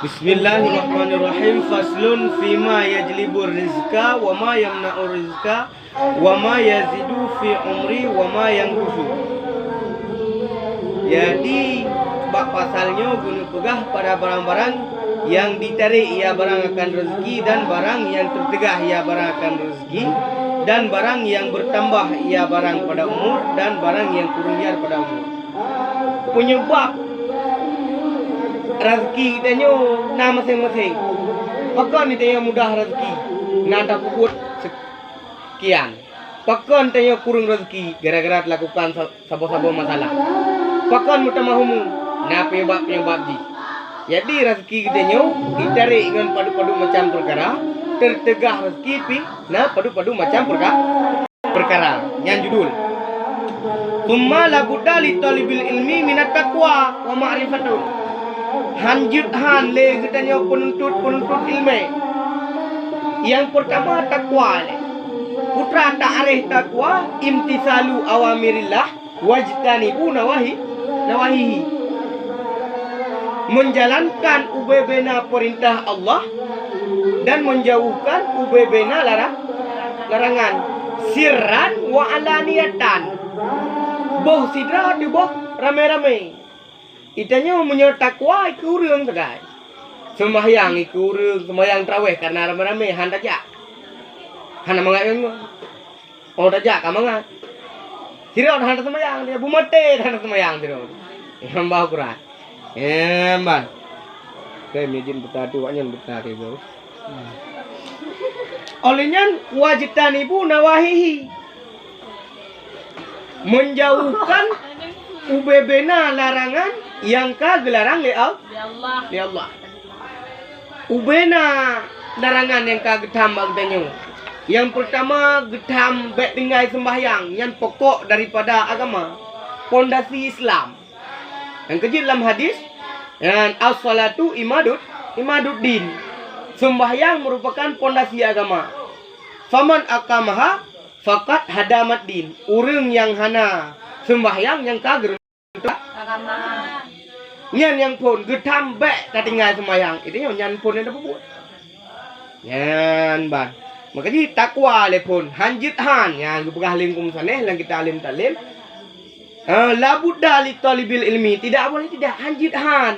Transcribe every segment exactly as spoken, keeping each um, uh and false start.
Bismillahirrahmanirrahim. Faslun fima yajlibur rizqa wa ma yamna'ur rizqa wa ma yazidu fi umri wa ma yanqusu. Jadi, bak pasal nyoe geuneuk peugah pada barang-barang nyang jitarek ya barang akan rezeki dan barang nyang teuteugah ya barang akan rezeki, dan barang nyang beutambah ya barang pada umur dan barang nyang kureueng ya pada umur. Peunyeubab rezeki geutanyoe na maséng-maséng. Pakon geutanyoe mudah rezeki? Na tapeubuet se-, kian. Pakon tanyoe kureueng rezeki gara-gara teulakukan sa-, saboh-saboh masalah? Pakon meutamah umu? Na peunyeubab-peunyeubab jih. Jadi, rezeki geutanyoe jitarek ngon padub-padub macam peukara, teuteugah rezeki pih na padub-padub macam peuka-, peukara. Nyan judul. Tsumma labudda li thalibil ilmi minat taqwa wa ma'rifatun. Hanjeuet han lé geutanyoe peununtut-peununtut ileumèe. Nyang peurtama takwa lé. Peue treuk ta'rif takwa, imtitsalu awamirillah wajtanibu nawahi, nawahihi. Menjalankan ubé-béna peurintah Allah dan menjauhkan ubé-béna lara-, larangan. Sirran wa alaniyatan. Boh sidroe teuh boh ramé-ramé. Geutanyoe meunyoe takwa ikeue ureueng sagai. Seumbahyang ikeue ureueng, seumbahyang tarawèh kareuna ramé-ramé han tajak. Hana mangat ngon-ngon. Oh, tajak ka mangat. Sidroe hana seumbahyang, dia bumaté hana seumbahyang sidroe. Nyang bah ukuran. Emban. Kai mijin buta tu, wak nyan buta ke bro. Oleh nyan, wajtanibu nawahihi. Menjauhkan ubé-béna larangan nyang ka geularang lé Al-, lé Allah. Ubéna larangan nyang ka geutham bak geutanyoe. Nyang peurtama geutham bèk tinggai seumbahyang, nyan pokok daripada agama, pondasi Islam. Nyang keujeuet lam hadis, nyan as-salatu imadud, imaduddin. Seumbahyang meurupakan pondasi agama. Faman aqamaha faqad hadamaddin. Ureueng nyang hana seumbahyang nyang ka geureuntuh agama. Nyan nyang phôn geutham bèk tatinggai seumbahyang. Itu nyan phôn nyang tapeubuet. Nyan ban. Maka jih takwa lé phôn, hanjeuet han. Nyan geupeugah lé gurée musannif lam kitab Alim Taklim. Eh, la budda li thalibil ilmi, tidak boleh tidak, hanjeuet han.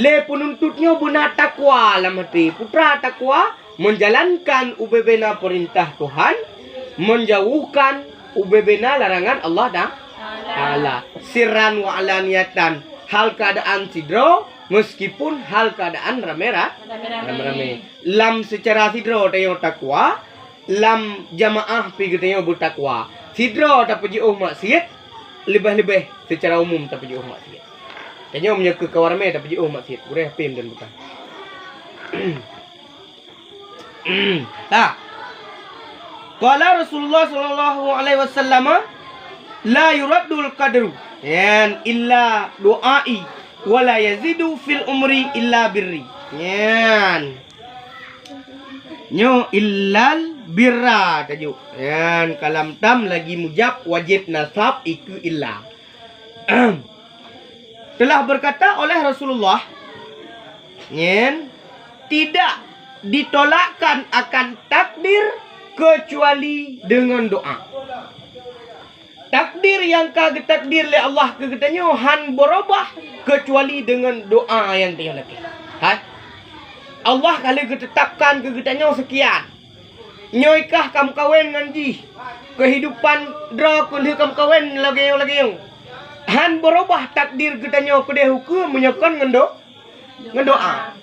Lé peununtut nyoe beuna takwa lam até. Peue treuk takwa, menjalankan ubé-béna peurintah Tuhan, menjauhkan ubé-béna larangan Allah Ta-, Taala. Sirran wa alaniyatan, hal keuadaan sidroe, meskipun hal keuadaan ramé ra-, ramé-ramé. Lam seucara sidroe tanyoe takwa, lam jamaah pih geutanyoe beutakwa. Sidroe tapeujiôh maksiet, leubeh-leubeh seucara umum tapeujiôh maksiet. Tanyoe meunyoe keu kawan ramé tapeujiôh maksiet, gurée pih dan bukan. Tak. Qala Rasulullah sallallahu alaihi wasallam, "La yuraddul qadru, yan, illa du'ai, wa la yazidu fil umri illa birri." Yan. Nyoe illal birra tajok. Yan, kalam tam lagi mujab wajéb nasab ikeue illa. Telah berkata oleh Rasulullah, nyan, tidak ditolakkan akan takdir kecuali dengan doa. Takdir nyang ka geutakdir lé Allah keu geutanyoe han beurubah keucuali deungon doa nyang tanyoe lakée. Hai. Allah ka lheueh geuteutapkan keu geutanyoe seukian. Nyoe kah kameukawen ngon jih. Keuhidupan droe keu lheueh kameukawen lagée nyoe, lagée nyoe. Han beurubah takdir geutanyoe keudeh ukeue meunyoe kon ngon do-, ngon doa.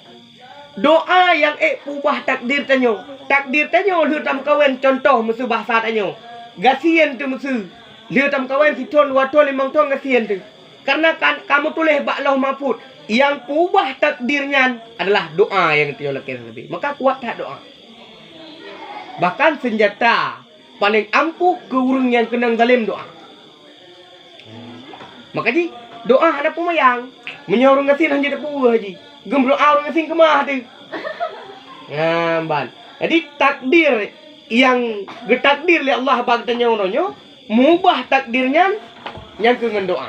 Doa nyang ék peubah takdir tanyoe. Takdir tanyoe lheueh tameukawen, contoh, meuseu basa tanyoe. Gasien teuh meuseu. Lheueh tameukawen sithon, dua thon, limong thon gasien teuh. Karena kan, ka meutuléh bak Lauh Mahfuz, nyang peubah takdir nyan adalah doa nyang tanyoe lakée sabe. Maka kuat that doa. Bahkan seunjata paleng ampuh keu ureuëng nyang keunong zalem doa. Maka jih, doa hana peumayang. Meunyoe ureuëng gasien hana jeuet peue jih, geumeudoa ureuëng gasien keumah teuh. Nyan ban. Jadi, takdir nyang geutakdir lé Allah bak geutanyoe uroe nyoe, meubah takdir nyan, nyan keuh ngon doa.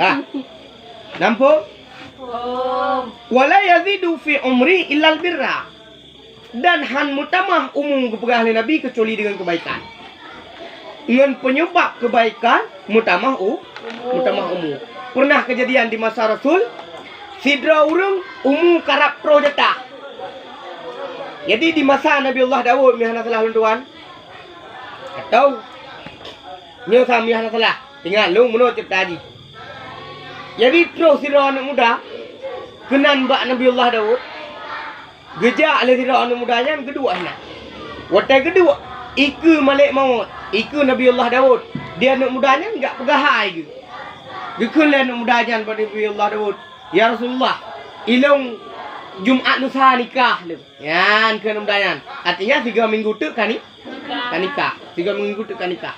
Ha. Nampung? Nampung. "Wa la yazidu fi umri illal birra." Dan han meutamah umu geupeugah lé Nabi keucuali deungon keubaikan. Ngon peunyebab keubaikan meutamah u-, meutamah umu. Pernah keujadian di masa Rasul, sidroe ureuëng umu karab troh jatah. Jadi di masa Nabi Allah Daud, meuhana salah lôn tuan, atau nyoe sa meuhana salah, ingat lôn meunoe cit tadi. Jadi troh sidroe aneuëk muda keunan bak Nabi Allah Daud. Geujak lé sidroe aneuëk muda nyan geuduek hinan. Watée geuduek, ikeue malek mawöt, ikeue Nabi Allah Daud, di aneuëk muda nyan geujak peugah hai geuh. Geukheun lé aneuëk muda nyan bak Nabi Allah Daud, "Ya Rasulullah, ilôn Jumat lusa nikah lôn." Nyan kheun aneuëk muda nyan. Artinya tiga minggu teuk ka ni-, ka nikah. Tiga minggu teuk ka nikah.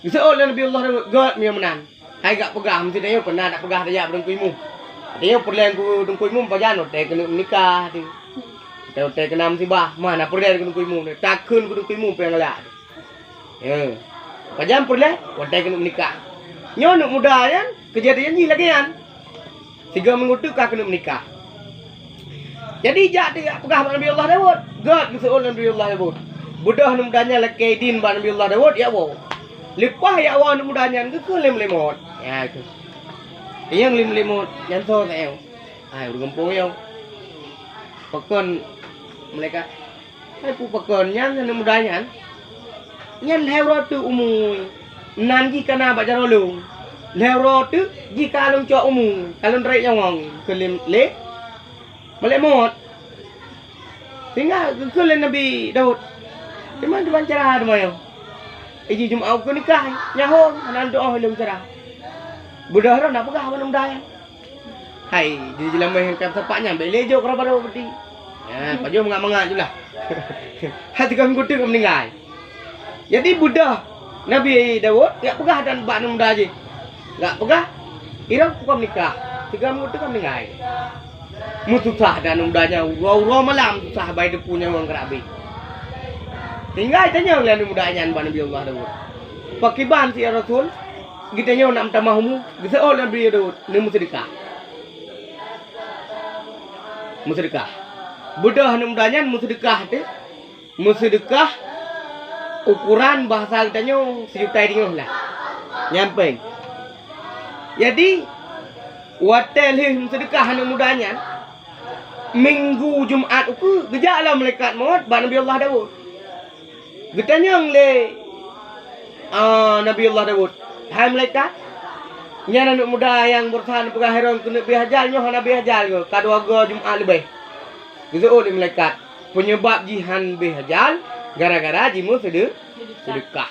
Geuseuôt lé Nabi Allah Daud, "Göt meunyoe meunan. Hai geujak peugah, meusti tanyoe keunan jak peugah tajak bak Teungku Imum. Tanyoe peureulée Teungku Imum pajan watée keuneuk meunikah teuh. Watée keunan musibah, mana peureulée keu Teungku Imum, takheun keu Teungku Imum peue nyang galak teuh. Pajan peureulée watée keuneuk meunikah." Nyoe aneuëk muda nyan keujadian jih lagée nyan. Tiga minggu teuk ka keuneuk meunikah. Jadi jak teuh jak peugah bak Nabi Allah Daud. Göt geuseuôt lé Nabi Allah Daud. Beudôh aneuëk muda nyan lakée idin bak Nabi Allah Daud jak woe. Leupah jak woe aneuëk muda nyan geukheun lé malek mawöt. Ya, geukheun lé malek mawöt, "Nyan soe teuh?" "Hai ureuëng gampông nyoe." "Pakon malaikat?" "Hai peue pakon, nyan aneuëk muda nyan, nyan lhée uroe teuk umu, nan jih ka na bak jaroe lôn. Lhée uroe teuk jih ka lôn cok umu, ka lôn rét nyawöng," kheun lé malek mawöt. Sehingga geukheun lé Nabi Daud, "Teuma diban cara teuma nyoe? Iji Jumat ukeue nikah, nyan hom hana tu'oh ilôn cara." Beudôh droe na peugah bak aneuëk muda nyan, "Hai, di jeulamé nyang ka sapat nyan, bék lé jok keuraba-raba peuti. Nyan, pajoh mangat-mangat ju lah. Hai tiga minggu teuk ka meuninggai." Jadi beudôh Nabi Daud jak peugah dan bak aneuëk muda jih. Jak peugah, "Irong ka meunikah, tiga minggu teuk ka meuninggai." Meususah dan aneuëk muda nyan, uroe-uroe malam susah bai teupeu nyawöng keu Rabbi. Sehingga geutanyong lé aneuëk muda nyan bak Nabi Allah Daud, "Pakriban si ya Rasul, geutanyoe nak meutamah umu?" Geuseuôt lé Nabi Daud, "Neumeuseudeukah." Meuseudeukah. Beudôh aneuëk muda nyan meuseudeukah teuh. Meuseudeukah ukoran bahasa geutanyoe sijuta teungoh lah. Nyan péng. Jadi, watée lheueh meuseudeukah aneuëk muda nyan, minggu Jumat ukeue geujak lom malaikat mawöt bak Nabi Allah Daud. Geutanyong lé, ah, Nabi Allah Daud, "Hai malaikat, nyan aneuëk muda nyang baroesa neupeugah irong keuneuk bri hajal nyoe hana bri hajal keuh, ka dua goe Jumat leubeh." Geuseuôt lé malaikat, peunyebab jih han bri hajal gara-gara jimeuseude-, seudeukah.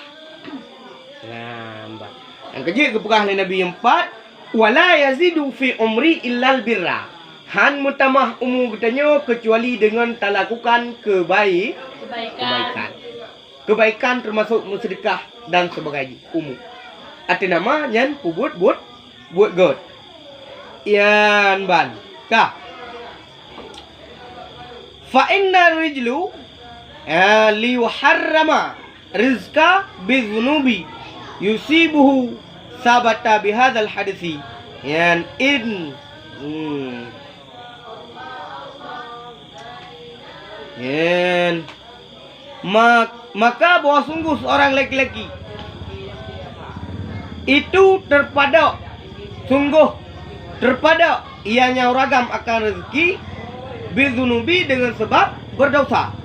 Nah, bah. Nyang keujeuet geupeugah lé Nabi nyang pat, "Wa la yazidu fi umri illal birra." Han meutamah umu geutanyoe keucuali deungon talakukan keubai-, keubaikan. Keubaikan teumasok meuseudeukah dan seubagai jih, umu. Ateueh nama nyan peubuet buet, buet gét. Nyan ban. Ka. Fa inna rijlu, eh, liyuharrama rizqa bizunubi yusibuhu sabata bihadzal hadisi. Yan in. Hmm. Yan. Ma-, maka bahwa sungguh seorang laki-laki itu terpadok, sungguh terpadok ia nyawa ragam akan rezeki bizunubi dengan sebab berdosa.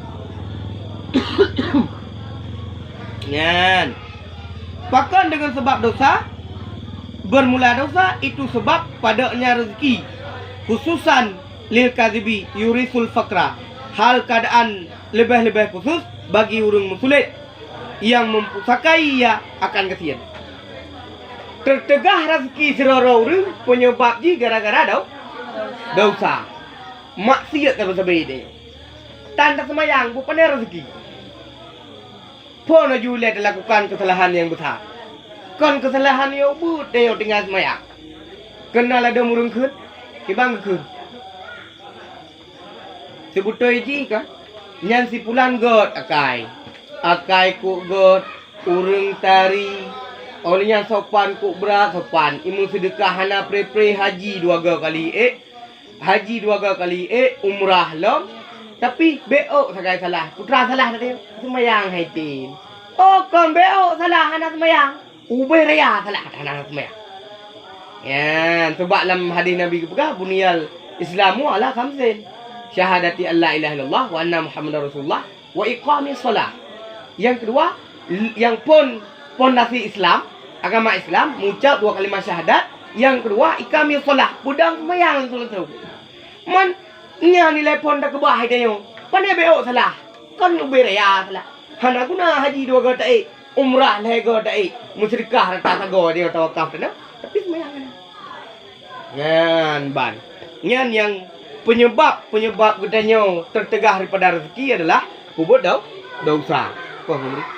Nyan. Pakon dengan sebab dosa? Bermula dosa itu sebab padoknya rezeki, khususan lil kadzibi yurisul fakra. Hal keadaan leubeh-leubeh khusus bagi ureuëng meusulet yang mempusakai ia akan gasien. Teuteugah rezeki sidroe ureuëng penyebab jih gara-gara dau-, dosa. Maksiat sabe-sabe deh. Tan taseumayang, beu pane rezeki. Phon laju ilée talakukan keusalahan nyang beusa. Kon keusalahan nyang ubeuet tanyoe tinggai seumayang. Keunan ladôm ureuëng kheun, kiban geukheun. Seubeutôi jih ka, nyan si pulan gét akai. Akai kok gét, ureuëng tari. Óh lheueh nyan sopan kok brat, sopan. Imum seudeukah hana pre-pre haji dua goe kali, ék. Haji dua go kali, eh, umrah lom. Tapi bék ôk sagai salah. Putra salah tadi. Seumayang hai tin. Oh, kon bék ôk salah hana seumayang. Ubé raya salah hana seumayang. Nyan, sebab lam hadis Nabi geupeugah, "Buniyal Islamu ala khamsin. Syahadati an la ilaha illallah wa anna Muhammadar Rasulullah wa iqamis shalah." Nyang keudua, l-, nyang pon, pondasi Islam, agama Islam, mucab dua kalimah syahadat. Nyang keudua, iqamis shalah, peudong seumayang langsung-langsung. Man, nyan nilai pon takeubah hai tanyoe. Pane bék ôk salah. Kon ubé raya salah. Hana guna haji dua go taék, umrah lhée go taék, meuseudekah rata sagoe tanyoe tawakaf tanyoe, tapi seumayang hana. Nyan ban. Nyan nyang penyebab-penyebab geutanyoe teuteugah daripada rezeki adalah peubuet dau-, dosa. Koh meuri.